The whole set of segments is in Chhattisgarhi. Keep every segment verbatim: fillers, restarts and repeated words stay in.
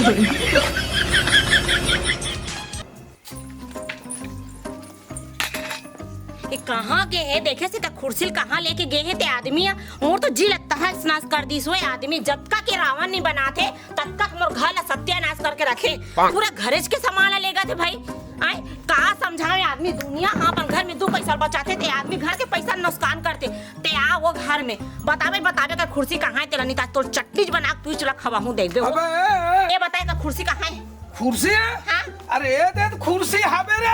ये कहाँ गे हे? देखे से त खुर्सी ल कहाँ लेके गे हे ते आदमी ह। मोर तो जी ल तहस नहस कर दिस वो आदमी। जतका के रावण नी बनाथे, ततका के मोर घर ल सत्यानाश करके रखे। पूरा घरेच के सामान ल लेगथे भाई। आय, का समझावे आदमी दुनिया ह, अपन घर में दू पैसा बचाथे, ते आदमी घर के पैसा नुकसान करथे। ते आ वो घर में बताबे, बताबे का खुर्सी कहाँ हे तेला, नी त तोर चटनी बना के पीछ ल खवाहूँ, देखबे वो। अबे, ए, ए। ये बताए का खुर्सी कहाँ हे? खुर्सी हे? हाँ। अरे, ए दे त खुर्सी हावे रे।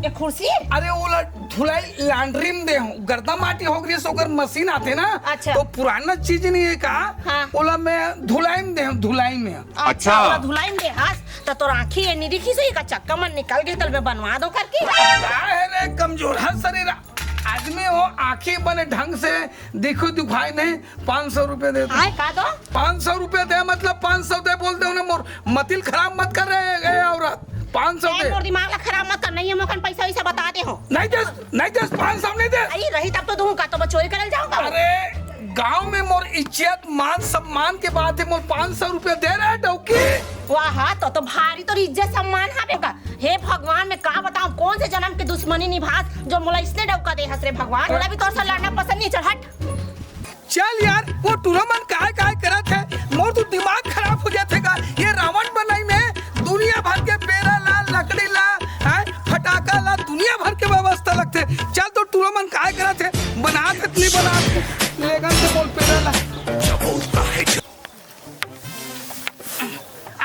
ये खुर्सी? अरे, ओला धुलाई लॉन्ड्री में दे हूँ, गर्दा माटी हो गई, ओकर मशीन आथे ना, अच्छा। तो पुराना चीज नहीं है का? हाँ। ओला मैं धुलाई में दे हूँ, धुलाई में। अच्छा, अच्छा। ओला धुलाई में दे हस, त तोर आँखी ये निरीखी से का चक्का मन निकल गए, तल में बनवा दो करके। का है रे, कमजोर है शरीर, आदमी हो, आँखी बने ढंग से दिखो दिखाई नहीं, पाँच सौ रुपया दे दो। आय, का दो? पाँच सौ रुपया दे, मतलब पाँच सौ दे बोल दे उन्हें, मोर मतिल खराब मत कर रहे ए औरत, पाँच सौ ए, दे। मोर दिमाग ला खराब मत कर, नहीं है मोकन पैसा वैसा बता दे हो। नहीं दे, नहीं दे, पाँच सौ नहीं दे। अरे रही तब तो दूँ का, तो मैं चोरी करल जाऊँ का? अरे गाँव में मोर इज्जत मान सम्मान के बात है, मोर पाँच सौ रुपया दे रहा है डौकी। वाह, तो, तो भारी तोर इज्जत सम्मान हावे का। हे भगवान, मैं का बताऊँ, कौन से जन्म के दुश्मनी निभास जो मोला इसने डौका दे हस रे भगवान। मोला भी तोर से लड़ना पसंद नहीं, चल हट। चल यार, वो टूरा मन काय काय करत है, मोर तो दिमाग खराब हो जाथे का। ये रावण बनाई में दुनिया भर के पेरा ला, लकड़ी ला, हैं, फटाका ला, दुनिया भर के व्यवस्था लगथे। चल तो टूरा मन काय करत है, बनात है, नहीं बनात है, लेगन से बोल पेरा ला।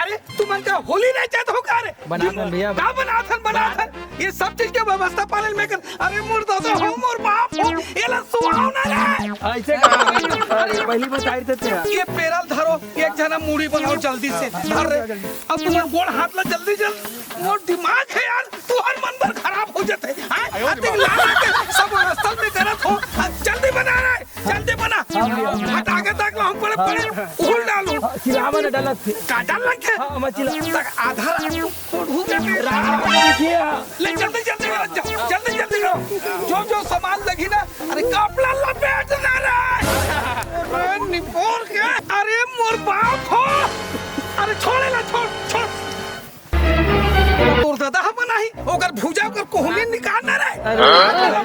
अरे, तुमन का होली नहीं जात हो का रे? बनाथन भैया। का बनाथन, बनाथन? ये सब चीज के व्यवस्था पालन में कर। अरे, मोर दादा हो, मोर बाप हो, एला सुहाव ना रे। ऐसे का? अरे, पहली बताई देते हैं। ये पेरा ल धरो, एक जना मुड़ी बनाओ जल्दी से। धर रे। अब तुम्हार गोड़ हाथ ला जल्दी, जल्दी। मोर दिमाग है यार, तुहर मन बर खराब हो जाते। हाँ? अतिक लाला के सब व्यवस्था में करत हो। अब जल्दी बना रे। जल्दी बना। हाँ, भैया। फटाके तक ला हम पड़े, पड़े उहुल डालू। हाँ, चिल्लावा ना डालत थे। का डाल लग है? हाँ, मैं चिल्ला। तक आधा रात को ढूंढ के राम देखिए। ले जल्दी, जल्दी करो, जा, जल्दी, जल्दी करो। जो, जो सामान लगी ना, अरे कपड़ा लपेट ना रे। अरे निपोर के, अरे मोर बाप हो। अरे छोड़े ना, छोड़, छोड़। तोर दादा ह बनाही, ओकर भुजा, ओकर कोहनी निकाल ना रे। अरे, अरे,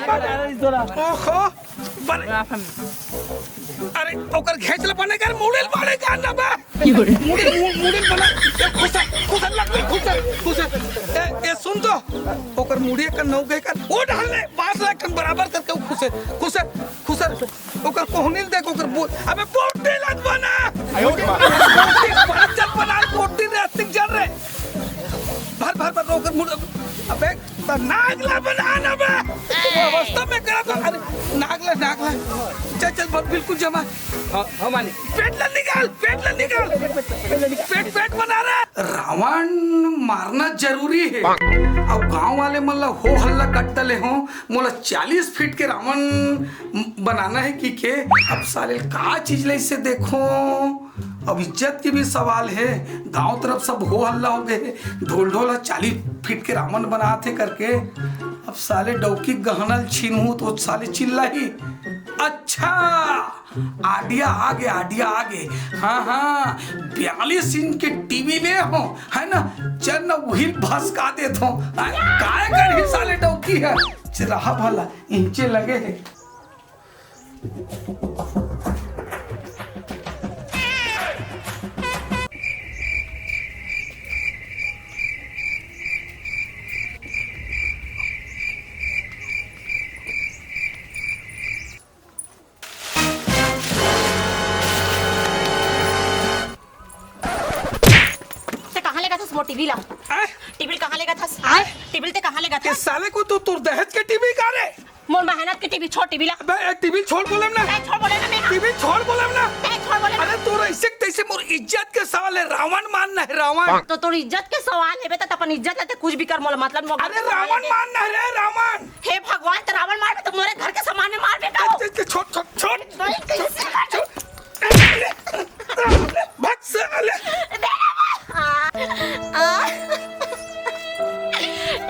अरे, अरे, तोरा। ओहो, बने। अरे, ओकर घेंच ल बने कर, मुड़ी ल बने कर ना बे। मुड़ी, मु-, मुड़ी ल बना। ए, खुसर, खुसर लग, खुसर, खुसर। ए, ए, सुन तो, ओकर मुड़ी कर नौ गए कर, वो डाल ले, बांस ला एक ठन बराबर करके वो खुसर, खुसर, खुसर। ओकर कोहनी ल देख, ओकर बो-, अबे पोटी लग बना। आयो रे माँ। पोटी बना, चल बना, पोटी रे, अस्तिक जल रे। भर, भर, भर, ओकर मुड़, अबे, त नाग ला बना ना बे। तू अवस्था में करा तो, अरे, नाग ला, नाग ला। चल, चल, भर, बिल्कुल जमा। हाँ, हाँ, मालिक। पेट ला निकाल, पेट ला निकाल। पेट, पेट बना रे। रावण मारना जरूरी है। अब गांव वाले मन ला हो हल्ला कट्टा ले हो, मोला चालीस फीट के रावण बनाना है कि के? अब साले का चीज ले इसे देखो, अब इज्जत के भी सवाल है। गांव तरफ सब हो हल्ला हो गए, ढोल ढोल ह चालीस फीट के रावण बनात हे करके। अब साले डौकी गहना ल छीनहूं तो साले चिल्लाही, अच्छा आइडिया आगे, आइडिया आगे। हाँ हाँ, बयालीस इंच के टीवी ले हो, है ना, चल ना वही भसका देत हो। हाँ, काय करही साले डौकी है, रहा भला इंचे लगे है। ते कहाँ लेगथस मोर टीवी ला? आय? टीवी कहाँ लेगथस? आय? टीवी ते कहाँ लेगथस? ये साले को तो तोर दहेज के टीवी का रे? मोर मेहनत के टीवी, छोड़ टीवी ला। अबे, ए, टीवी छोड़ बोलेम ना। ए, छोड़ बोलेम ना मैं। टीवी छोड़ बोलेम ना। ए, छोड़ बोलेम ना। अरे, तोर ऐसे तैसे मोर इज्जत के सवाल है, रावण मान ना है, रावण। तो तोर इज्जत के सवाल है बे, त अपन इज्जत लेते कुछ भी कर, मोला मतलब मोला अरे, रावण मान ना है रे, रावण। हे भगवान, त रावण मारबे त मोरे घर के सामान में मारबे का? ए, ए, ए, छोड़, छोड़, छोड़। नहीं, कैसे मार- छोड़। भाग साले। आ, आ,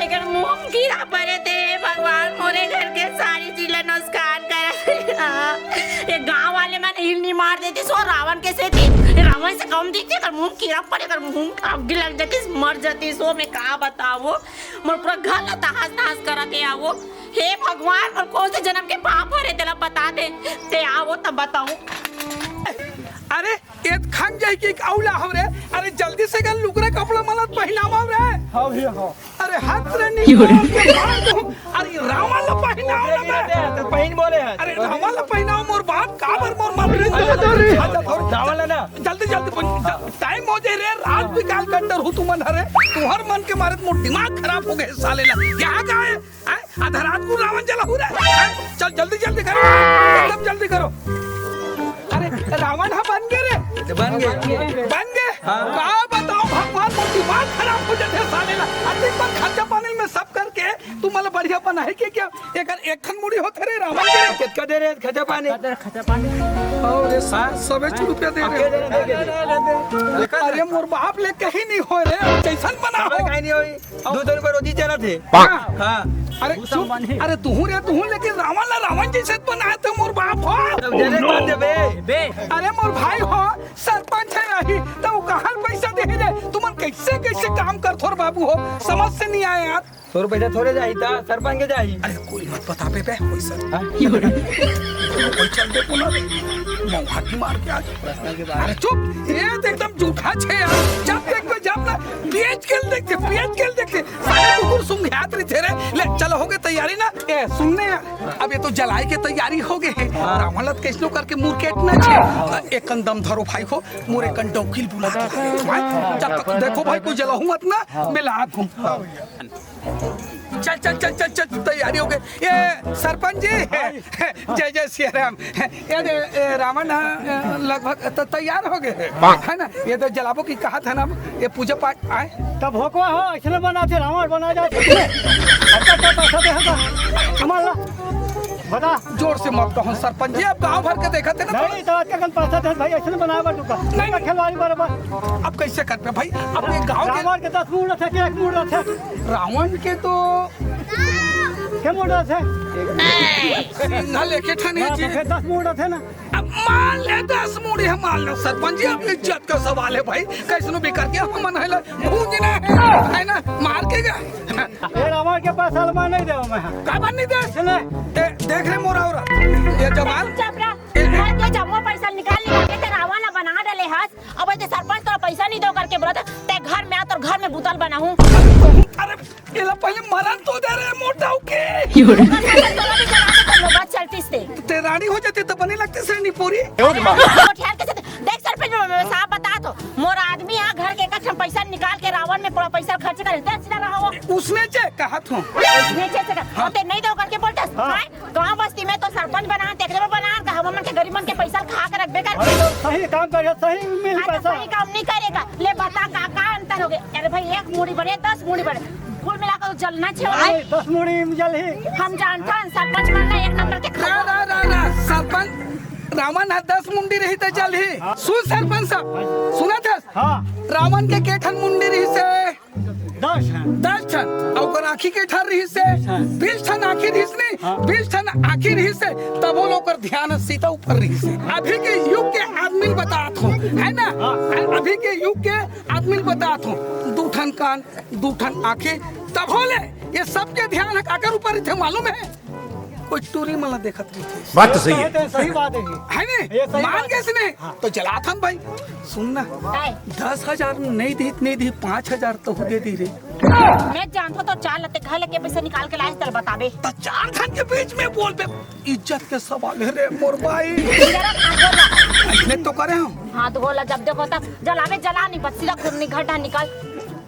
एकर मुंह कीड़ा परे थे, भगवान मोरे घर के सारी चीज ला नुकसान करे। ये गांव वाले मन इल्ली मार देतिस वो रावण के सेती। ये रावण से कम दिखथे, कर मुंह कीड़ा पड़े, कर मुंह आग लग जातिस, मर जातिस वो। मैं का बतावो, मोर पूरा घर ला तहस नहस करा के आवो। हे भगवान, मोर कौन से जन्म के पाप हरे, तेला बता दे। ते आवो तब बताऊं। अरे, एत खन जाई कि अउला हो रे। अरे, जल्दी से गल लुगरा कपड़ा मलत पहिनावा रे। हाँ भैया, हाँ। अरे, हाथ रे निकाल के मार दूं। अरे, रावण ला पहिनावा ना बे। तो पहिन बोले हैं। अरे, रावण ला पहिनावा मोर बाप, काबर मोर मार रे। अच्छा, sorry। अच्छा, sorry। रावण ला ना। जल्दी, जल्दी पहुंच। टाइम हो जाए रे, रात भी काल कंटर हूँ तुमन हरे। तुहर मन के मारे मोर दिमाग खराब हो गए साले ला। यहाँ का है? हैं? आधा रात को रावण जला हूँ रे। हैं? चल जल्दी जल्दी करो, एकदम जल्दी करो। अरे रावण हा बन गए रे। बन गए। बन गए। हाँ। का बताओ भगवान, मोर दिमाग खराब हो जाते साले ला। अधिक बार खर्चा पानी में सब करके तू मला बढ़िया बनाए के क्या? एकर एक ठन मुड़ी होत रे रावण के। कितका दे रे खर्चा पानी? खर्चा पानी। और ये सा-, सबे चु रुपया दे रे। दे रे, दे रे। अरे मोर बाप ले कहीं नहीं हो रे, कैसन बना हो? कहीं नहीं होई। दो सौ रुपया रोजी चला थे। हाँ। हाँ। अरे चुप, अरे तुहूँ रे तुहूँ, लेकिन रावण ला रावण जैसे बनाए थे मोर बाप हो। तब दे रे, कर दे बे। अरे मोर भाई हो, सरपंच है यही, तो वो कहाँ पैसा दे रे? तुमन कैसे कैसे काम कर थोर बाबू हो, समझ से नहीं आया यार। तोर पैसा थोड़े जाही ता, सरपंच के जाही। अरे कोई मत बता बे, बे, कोई सर। हाँ? कोई चल दे बोला रे। मौहाटी मार के आज। अरे चुप, ये तो एकदम झूठा छे यार। जब देख बे, जब ना, पीएच के देखते, पीएच के देखते। सारे कुकुर सुंघात रही थे रे। ले, चलो हो गए तैयारी ना। ए, सुनने यार, अब ये तो जलाई के तैयारी हो गए है। हाँ। रावण लत कैसनो करके मुरकेट ना छे। एक कंदम धरो भाई को, मोरे कंडौकिल बुला के। जब तक देखो भाई, कोई जलाऊ मत ना, मैं ला दूँ। चल चल चल चल चल, तैयारी हो गई। ये सरपंच जी, जय जय सिया राम। ये दे, ये रावण, अ, लगभग त-, तैयार हो गए, है ना? ये तो जलाबो की कहा था ना, ये पूजा पाठ आए। तब भोकवा हो, इसने बनाते रावण बना जाते। अच्छा, अच्छा, पैसा दे हमका। हमारा बता। जोर से मत कहो सरपंच जी, अब गांव भर के देखा थे ना। नहीं, तो आज के कल पैसा दे भाई, इसने बनाया बा दुकान। नहीं। खिलवाड़ी बराबर। अब कैसे करबे भाई? अब ये गांव के रावण के दस मूड़ रथे, के एक मूड़ रथे? रावण के तो के मूड़ रथे? सिंघल एके ठन हे हाँ, जी। तो फिर दस मूड़ रथे ना। अब मान ले दस मूड़ हे, मान लो सरपंच जी, अब इज्जत का सवाल है भाई, कैसनो भी करके हमन हे ला भूंजना है, है ना, मार के गए। ये रावण के पैसा ला मैं नहीं देवा मैं। काबर नहीं दे? इसने ए, देख रे मोरा औरत, ये जमाल। चुपचाप रह। घर के जम्मो पैसा निकाल निकाल के ते रावण ला बना डाले हस। अब ये सरपंच तोला पैसा नहीं दो करके बोला था, ते घर में आ, तोर घर में बुतल बनाहूँ। अरे, एला पहले मरन तो दे रे मोटाऊ के। तोला भी जला के तोर बात चलतीस ते। ते रानी हो जाती तो बने लगती से नहीं पूरी। अरे, ठहर के से-, देख सरपंच, मैं, मैं साफ बता तो, मोर आदमी यहाँ घर के एक ठन पैसा निकाल के रावण में पूरा पैसा खर्च कर देते, सीधा रहा हो। उसने चे कहा था। उसने चे से कहा, हाँ। ते नहीं दो करके बोलते, हाँ। हाँ? गांव बस्ती में तो सरपंच बना, तेकरे में बना, का हम मन के गरीब मन के पैसा खा के रखबे कर। अरे तो सही काम करे, सही मिल हाँ, तो पैसा। सही काम नहीं करेगा। ले बता का, का अंतर हो गया? अरे भाई, एक मूड़ी बड़े, दस मूड़ी बड़े, कुल मिलाकर तो जलना छे। अरे, दस मूड़ी में जल ही। हम जानता हन, सरपंच बनना एक नंबर के ना, ना, ना, ना, सरपंच रावण हा दस मुंडी रही तो जल ही। हाँ। सुन सरपंच साहब, सुना था? हाँ। रावण के के ठन मुंडी रही से? दस ठन। दस ठन। अउ ओकर आँखी के ठन रिहिस हे? बीस ठन। बीस ठन आँखी रिहिस नहीं? हाँ। बीस ठन आँखी रिहिस हे, तभो ले ओकर ध्यान सीता ऊपर रिहिस हे। अभी के युग के आदमी ल बतात हों, है ना? हाँ। अभी के युग के आदमी ल बतात हों, दू ठन कान, दू ठन आँखी, तभो ले ये सबके ध्यान ह काकर ऊपर रहिथे मालूम हे? कोई टूरी मन ला देखत रहिथे। बात तो सही है। तो सही बात है ये। है ने? ये सही मान बात गए है। इसने? हाँ। तो जलाथन भाई, सुन ना, काय? दस हजार नहीं दी, नहीं दी, पाँच हजार तो दे दी रे। मैं जानथों तो चार लते घर लेके पैसा निकाल के लाइस, तल बताबे। तो चार ठन के बीच में बोल बे, इज्जत के सवाल है रे मोर भाई। जरा खा बोला। मैं तो करे हूँ। हाँ तो बोला, जब देखो तब जलाबे, जला नहीं, बस सीधा खून निकल, निकाल।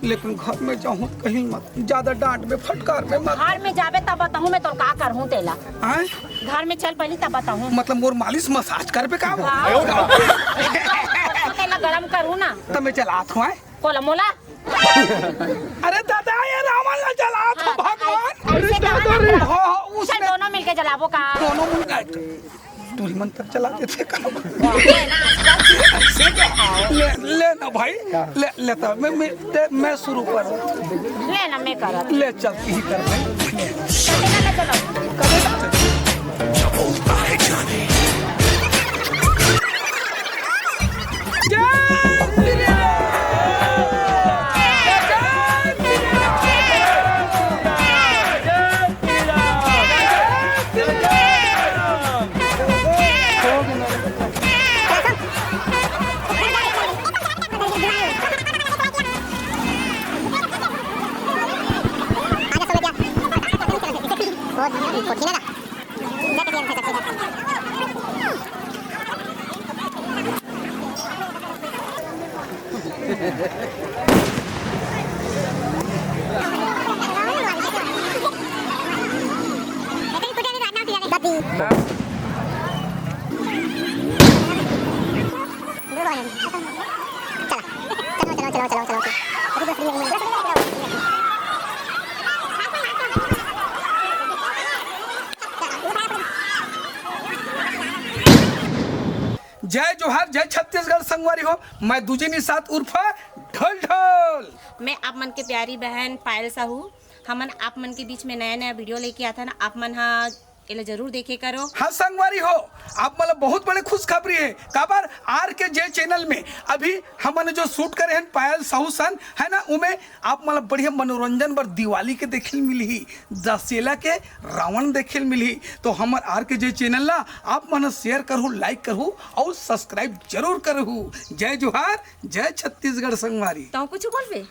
लेकिन घर में जाहूँ कहीं मत, ज्यादा डांट में, फटकार में मत। घर में जाबे तब बताहूँ मैं तोर का करहूँ तेला। आय? घर में चल पहली तब बताहूँ। मतलब मोर मालिश मसाज करबे का? हाँ। तेला गरम करहूँ ना। तब मैं जलात हूँ, आय? कोला मोला। अरे दादा, ये रावण ला जलात हूँ, हाँ, भगवान। ऐसे कहा ना। हाँ, हाँ, चल, उसने दोनों मिलके जलाबो का? दोनों मिल गए। टूरी मन तक चला देथे का? ले ना, आजकल। ऐसे क्या? ले, ले ना भाई, ले, ले तो मैं, मैं, ते, मैं शुरू कर। ले ना, मैं करत। ले चल, यही कर भाई। चल ना, ले चलो। जब होता है जाने, जय जोहार, जय छत्तीसगढ़ संगवारी हो। मैं दुजी निषाद उर्फ ढोल ढोल। मैं आप मन के प्यारी बहन पायल साहू। हमन आप मन के बीच में नया नया वीडियो लेके आथन, आप मन हा एला जरूर देखे करो। हाँ संगवारी हो, आप मन ला बहुत बड़े खुशखबरी हे। काबर, आर के जे चैनल में अभी हमन जो शूट करे हन पायल साहू सन, है ना, उमे आप मन ला बढ़िया मनोरंजन बर दिवाली के देखे ल मिलही, दशहरा के रावण देखे ल मिलही। तो हमर आर के जे चैनल ला आप मन शेयर करहू, लाइक करहू और सब्सक्राइब जरूर करहू। जय जोहार, जय छत्तीसगढ़ संगवारी। तो कुछ बोलबे?